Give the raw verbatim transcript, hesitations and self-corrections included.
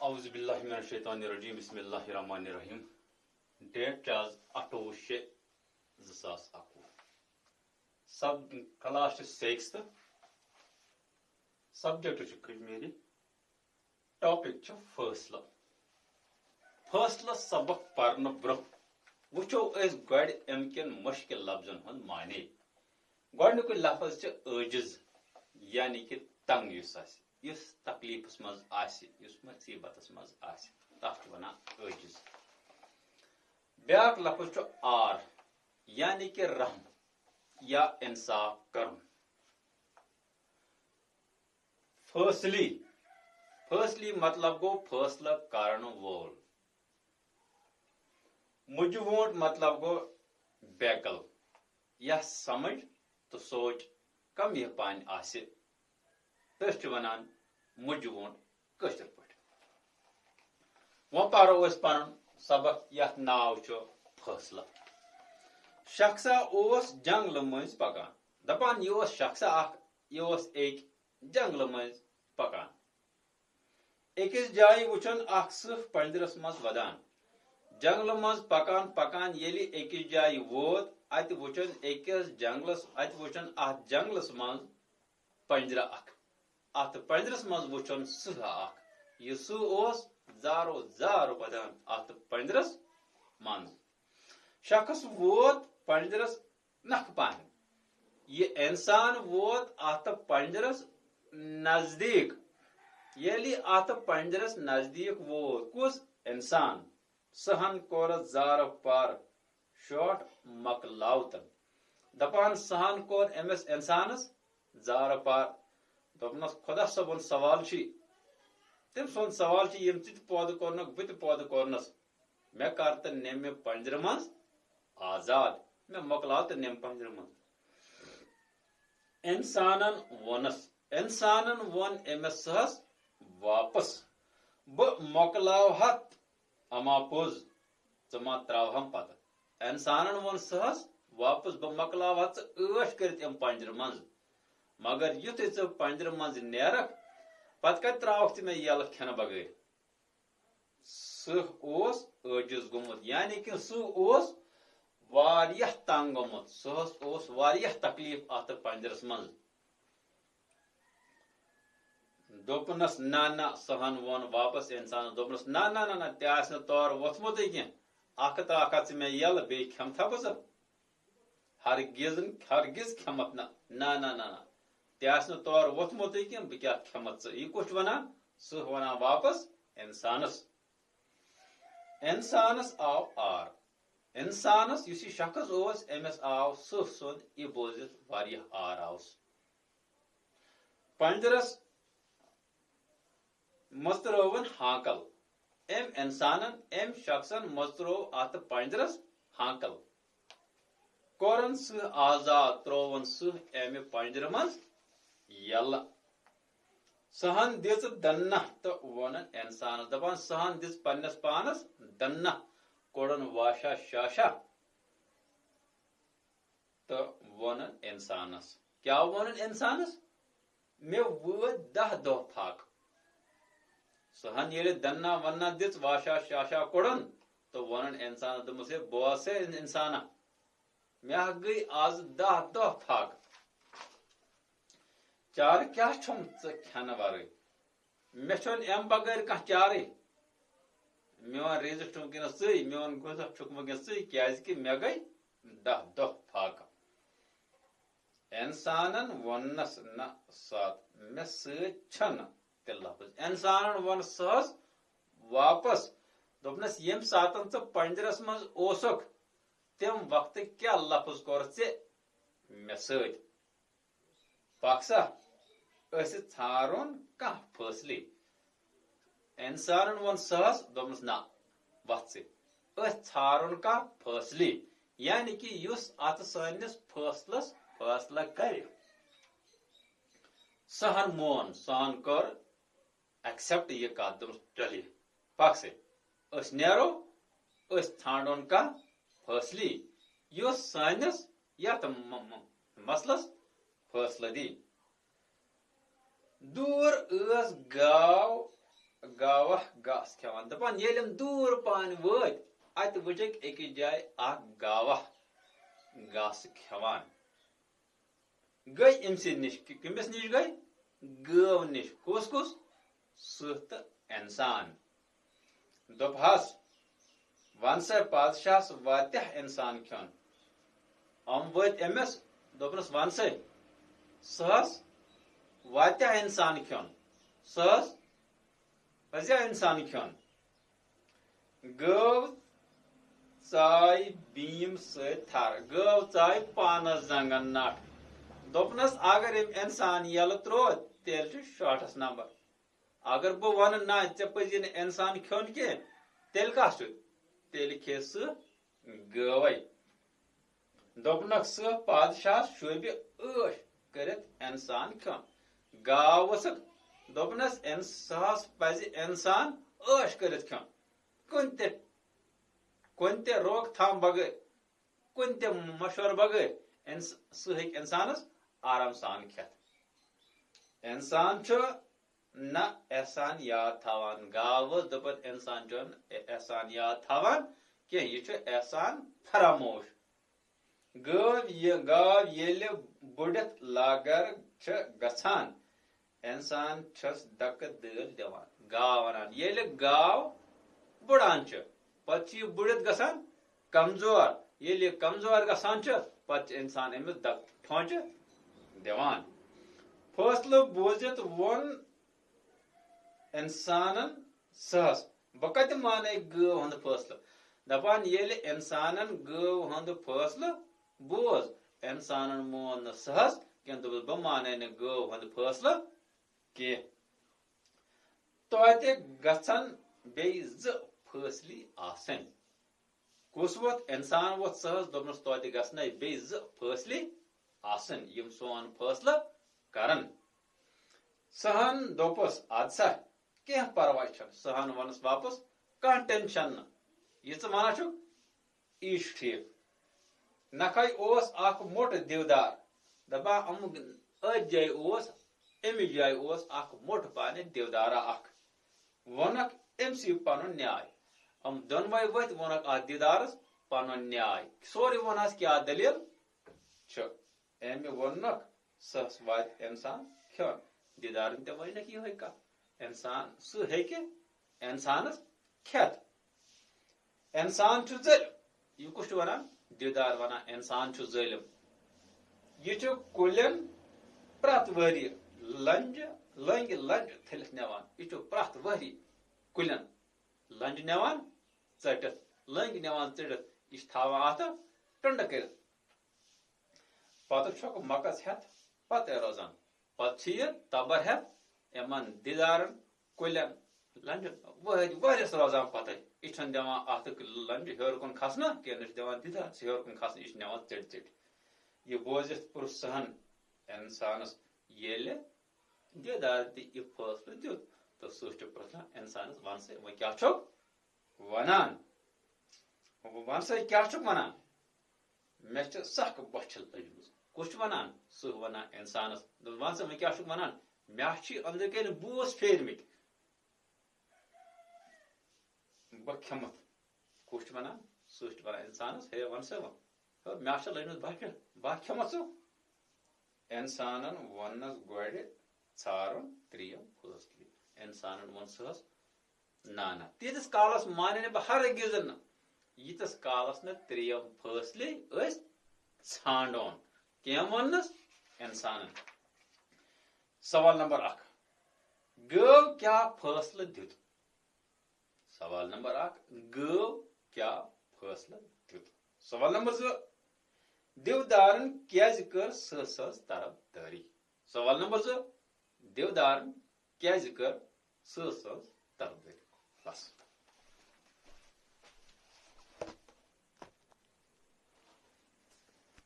اعوذ باللہ من الشیطان الرجیم، بسم اللہ الرحمن الرحیم۔ ڈیٹ چھُ آز اَٹھووُہ شےٚ زٕ ساس اَکوُہ۔ سب کلاس چھُ سکستھ۔ سبجیکٹ چھُ کشمیری۔ ٹاپک چھُ فٲصلہٕ۔ فٲصلہٕ سبق پرنہٕ برٛونٛہہ وٕچھو أسۍ گۄڈٕ اَمہِ کٮ۪ن مُشکِل لفظن ہُنٛد معنی۔ گۄڈٕنیُکُے لفظ چھُ عٲجِز، یعنی کہِ تنگ یُس آسہِ، یُس تکلیفس منٛز آسہِ، یُس مصیبتس منٛز آسہِ، تتھ چھِ ونان عٲجِز۔ بیٛاکھ لفظ چھُ عار، یعنی کہِ رحم یا انصاف کرُن۔ فٲصلی، فٲصلی مطلب گوٚو فٲصلہٕ کرن وول۔ مُجہِ وونٹ مطلب گوٚو بیقل، یا سمجھ تہٕ سونچ کم یہِ پانۍ آسہِ، تٔتھۍ چھِ ونان مُجہِ وونٹ کٲشِر پٲٹھۍ۔ وۄنۍ پرو أسۍ پنُن سبق، یتھ ناو چھُ فٲصلہٕ۔ شخصا اوس جنگلہٕ مٔنٛزۍ پکان۔ دپان، یہِ اوس شخصا اکھ، یہِ اوس أکۍ جنگلہٕ مٔنٛزۍ پکان۔ أکِس جایہِ وُچھُن اکھ سٕہہ پنجرس منٛز ودان۔ جنگلہٕ منٛز پکان پکان ییٚلہِ أکِس جایہِ ووت، اتہِ وُچھُن أکِس جنگلس، اتہِ وُچھُن اتھ جنگلس منٛز پنجرٕ اکھ۔ اتھ پنجرس منٛز وُچھُن سٕہہ اکھ۔ یہِ سٕہہ اوس زارو زار ودان اتھ پنجرس منٛز۔ شخص ووت پنجرس نکھٕ پہن۔ یہِ انسان ووت اتھ پنجرس نزدیک۔ ییٚلہِ اتھ پنجرس نزدیک ووت، کُس انسان؟ سٕہن کوٚرُس زارٕ پار شاٹ مۄکلاوتن۔ دپان، سٕہن کوٚر أمِس انسانس زارٕ پار۔ دوٚپنس، خۄدا صٲبُن سوال چھُ، تٔمۍ سُنٛد سوال چھُ، ییٚمۍ ژٕ تہِ پٲدٕ کوٚرنکھ، بہٕ تہِ پٲدٕ کوٚرنس، مےٚ کر تہٕ نِم مےٚ پنجرٕ منٛز آزاد، مےٚ مۄکلاو تہٕ نِم پنجرٕ منٛز۔ انسانن ووٚنس، انسانن ووٚن أمِس سٕہس واپس، بہٕ مۄکلاوہتھ اما پوٚز، ژٕ ما تراوہم پتہٕ۔ انسانن ووٚن سٕہس واپس، بہٕ مۄکلاوہتھ ژٕ عٲش کٔرِتھ امہِ پنجرٕ منٛز، مگر یُتھُے ژٕ پنجرٕ منٛز نیرکھ، پتہٕ کتہِ تراوکھ ژٕ مےٚ یلہٕ کھٮ۪نہٕ بغٲر؟ سٕہہ اوس عٲجِز گوٚمُت، یعنی کہِ سٕہہ اوس واریاہ تنگ گوٚمُت، سٕہس اوس واریاہ تکلیف اتھ پنجرس منٛز۔ دوٚپنس، نہ نہ، سٕہن ووٚن واپس انسانس، دوٚپنس، نہ نہ نہ نہ، تہِ آسہِ نہٕ تورٕ ووٚتھمُتٕے کینٛہہ، اکھ تراوکھا ژٕ مےٚ یلہٕ، بیٚیہِ کھٮ۪متھا بہٕ ژٕ؟ ہرگز، ہرگز کھٮ۪متھ نہ، نہ نہ نہ نہ، تہِ آسہِ نہٕ تورٕ ووٚتھمُتٕے کینٛہہ، بہٕ کیٛاہ کھٮ۪متھ ژٕ؟ یہِ کُس چھُ ونان؟ سٕہہ ونان واپس انسانس۔ انسانس آو آر۔ انسانس، یُس یہِ شخص اوس، أمِس آو سٕہہ سُنٛد یہِ بوٗزِتھ واریاہ آر آوُس۔ پنجرس مٔژرٲوٕن ہانکل۔ أمۍ انسانن، أمۍ شخصن مٔژرٲو اتھ پنجرس ہانکل۔ کوٚرُن سٕہہ آزاد، ترٛووُن سٕہہ امہِ پنجرٕ منٛز یلہٕ۔ سٕہن دِژ دنہ تہٕ ووٚنُن انسانس، دپان، سٕہن دِژ پننِس پانس دنہ، کوٚڑُن واشا شاشا تہٕ ووٚنُن انسانس۔ کیٛاہ ووٚنُن انسانس؟ مےٚ وٲتۍ دَہ دۄہ فاقہٕ۔ سٕہن ییٚلہِ دنہ ونہ دِژ، واشا شاشا کوٚڑُن تہٕ ووٚنُن انسانس، دوٚپمس، ہے بوز سا انسانا، مےٚ ہا گٔے آز دَہ دۄہ فاقہٕ۔ چارٕ کیٛاہ چھُم ژٕ کھٮ۪نہٕ ورٲے؟ مےٚ چھُنہٕ اَمہِ بغٲر کانٛہہ چارٕے۔ میون رِزق چھُ وٕنکیٚنَس ژٕے، میون غذا چھُکھ وٕنکیٚنَس ژٕے، کیٛازِ کہِ مےٚ گٔے دَہ دۄہ فاقہٕ۔ اِنسانَن ووٚننَس، نہ ساتھ، مےٚ سۭتۍ چھَنہٕ تہِ لفظ۔ اِنسانَن ووٚن سٕہَس واپس، دوٚپنَس، ییٚمہِ ساتَن ژٕ پنجرَس منٛز اوسُکھ، تَمہِ وقتہٕ کیٛاہ لفظ کوٚرُتھ ژےٚ مےٚ سۭتۍ؟ پکھ سا، أسۍ ژھانڈون کانٛہہ فٲصلہٕ۔ اِنسانن ووٚن سٕہس، دوٚپنس، نہ، وۄتھ ژٕ، أسۍ ژھانڈون کانٛہہ فٲصلہٕ، یعنی کہِ یُس اتھ سٲنِس فٲصلس فٲصلہٕ کرِ۔ سٕہن مون، سٕہن کٔر ایکسپٹ یہِ کتھ، دوٚپنس، چلیے، پکھ سا، أسۍ نیرو، أسۍ ژھانڈون کانٛہہ فٲصلہٕ، یُس سٲنِس یتھ م-، م-، مسلس فٲصلہٕ دی۔ دوٗر ٲس گاو گاوہ گاسہٕ کھٮ۪وان۔ دپان، ییٚلہِ یِم دوٗر پہن وٲتۍ، اتہِ وٕچھکھ أکِس جایہِ اکھ گاوہ گاسہٕ کھٮ۪وان۔ گٔے أمۍ سٕنٛدِ نِش۔ کٔمِس نِش گٔے؟ گٲو نِش۔ کُس کُس؟ سٕہہ تہٕ انسان۔ دوٚپہَس، "وَن سا پادشاہس واتیٛاہ انسان کھیوٚن؟" یِم وٲتۍ أمِس، دوٚپنَس، "وَن سا، سٕہس واتیٛاہ انسان کھیوٚن؟ سٕہس پزیٛاہ انسان کھیوٚن؟" گٲو ژاے بیٖم سۭتۍ تھر، گٲو ژاے پانس زنٛگن نٹھ۔ دوٚپنس، "اگر أمۍ انسان یلہٕ تروو، تیٚلہِ چھُ شاٹھس نمبر۔ اگر بہٕ ونہٕ، نہ، ژےٚ پزی نہٕ انسان کھیوٚن کینٛہہ، تیٚلہِ کس چھُ؟ تیٚلہِ کھے سٕہہ گٲوے۔" دوٚپنکھ، "سٕہہ پادشاہس شوٗبہِ عٲش کٔرِتھ انسان کھیوٚن۔" گاو ؤژھٕکھ، دوٚپنس، "انسانس پزِ انسان عٲش کٔرِتھ کھیوٚن، کُنہِ تہِ، کُنہِ تہِ روک تھام بغٲر، کُنہِ تہِ مشورٕ بغٲر۔ انس-، سٕہہ ہیٚکہِ انسانس آرام سان کھٮ۪تھ۔ انسان چھُ نہ احسان یاد تھاوان۔" گاو ؤژھ، دوٚپُن، "انسان چھُنہٕ احسان یاد تھاوان کینٛہہ، یہِ چھُ احسان فراموش۔" گٲو یہِ، گاو ییٚلہِ بُڑِتھ لاگر چھِ گژھان، انسان چھس دکہٕ دٲلۍ دِوان۔ گاو ونان، ییٚلہِ گاو بُڑان چھِ، پتہٕ چھِ یہِ بُڑِتھ گژھان کمزور۔ ییٚلہِ یہِ کمزور گژھان چھِ، پتہٕ چھِ انسان أمِس دکہٕ ٹھونچہِ دِوان۔ فٲصلہٕ بوٗزِتھ ووٚن انسانن سٕہس، "بہٕ کتہِ مانے گٲو ہُنٛد فٲصلہٕ؟" دپان، ییٚلہِ انسانن گٲو ہُنٛد فٲصلہٕ بوز، انسانن مون نہٕ سٕہس کینٛہہ، دوٚپُس، "بہٕ مانے نہٕ گٲو ہُنٛد فٲصلہٕ کینٛہہ۔" توتہِ گژھن بیٚیہِ زٕ فٲصلی آسٕنۍ۔ کُس ووت؟ انسان ووت سٕہس، دوٚپنس، "توتہِ گژھنَے بیٚیہِ زٕ فٲصلی آسٕنۍ، یِم سون فٲصلہٕ کرن۔" سٕہن دوٚپُس، "اَدٕ سا، کینٛہہ پرواے چھُنہٕ۔" سٕہن ووٚنُس واپس، "کانٛہہ ٹینشن نہٕ، یہِ ژٕ وَنان چھُکھ، یی چھُ ٹھیٖک۔" نکھے اوس اکھ موٚٹ دیودار، دپان، یِم أتھۍ جایہِ اوس، اَمہِ جایہِ اوس اکھ موٚٹ پانہِ دیودارا اکھ۔ ووٚنکھ أمۍ سٕے پنُن نیاے۔ یِم دۄنوَے ؤتھۍ، ووٚنکھ اَتھ دیودارس پنُن نیاے۔ سورُے ووٚنہَس کیٛاہ دٔلیٖل چھُ۔ أمۍ ووٚنُکھ، "سٕہس واتہِ انسان کھیوٚن۔" دیودارن تہِ ؤنکھ یِہوٚے کتھ، انسان، سٕہہ ہیٚکہِ انسانس کھٮ۪تھ۔ انسان چھُ ظٲلِم۔ یہِ کُس چھُ ونان؟ دیودار ونان، انسان چھُ ظٲلِم۔ یہِ چھُ کُلٮ۪ن پرٛٮ۪تھ ؤری لنجہِ، لٔنگۍ لنجہِ تھٔلِتھ نِوان۔ یہِ چھُ پرٛٮ۪تھ ؤری کُلٮ۪ن لنجہِ نِوان ژٔٹِتھ، لٔنگۍ نِوان ژٔٹِتھ۔ یہِ چھُ تھاوان اتھ ٹنڈٕ کٔرِتھ۔ پتہٕ چھُکھ مۄکس ہٮ۪تھ پتے روزان۔ پتہٕ چھِ یہِ تبر ہٮ۪تھ یِمن دیدارن، کُلٮ۪ن، لنجن ؤہرۍ ؤہرِس روزان پتے۔ یہِ چھُنہٕ دِوان اتھ لنجہِ ہیوٚر کُن کھسنہٕ کینٛہہ، نہ چھُ دِوان دیدارس ہیوٚر کُن کھسنہٕ، یہِ چھُ نِوان ژٔٹۍ ژٔٹۍ۔ یہِ بوٗزِتھ پرُژھ سٕہن انسانس، ییٚلہِ دیدار تہِ یہِ فٲصلہٕ دیُت، تہٕ سٕہہ چھُ پرژھان انسانس، "وَن سا، وۄنۍ کیٛاہ چھُکھ ونان؟ وَن سا، کیٛاہ چھُکھ ونان؟ مےٚ چھِ سخ بۄچھِ لٔجمٕژ۔" کُس چھُ ونان؟ سٕہہ ونان انسانس، دوٚپُن، "وَن سا، وۄنۍ کیٛاہ چھُکھ ونان؟ مےٚ چھِ أنٛدرٕ کَنہِ بوٗس پھیرمٕتۍ، بہٕ کھٮ۪متھ۔" کُس چھُ ونان؟ سٕہہ چھُ ونان انسانس، "ہے، وَن سا وۄنۍ، ہے، مےٚ چھِ لٔجمٕژ بۄچھِ، بہٕ کھٮ۪متھ ژٕ۔" انسانن ووٚننس گۄڈِ ژھارُن ترٛیٚیِم فٲصلہٕ۔ انسانن ووٚن سٕہس، "نہ، نہ، تیٖتِس کالس مانہِ نہٕ بہٕ ہرگِز نہٕ، ییٖتِس کالس نہٕ ترٛیٚیِم فٲصلے أسۍ ژھانڈون۔" کیٚنٛہہ ووٚننس انسانن۔ سوال نمبر اکھ، گٲو کیٛاہ فٲصلہٕ دیُت؟ سوال نمبر اکھ، گٲو کیٛاہ فٲصلہٕ دیُت؟ سوال نمبر زٕ، دیودارن کیٛازِ کٔر سٕہہ سٕنٛز طرفدٲری؟ سوال نمبر زٕ، دیودارن کیٛازِ کٔر سٕہہ سٕنٛز طرفدٲری؟ بس۔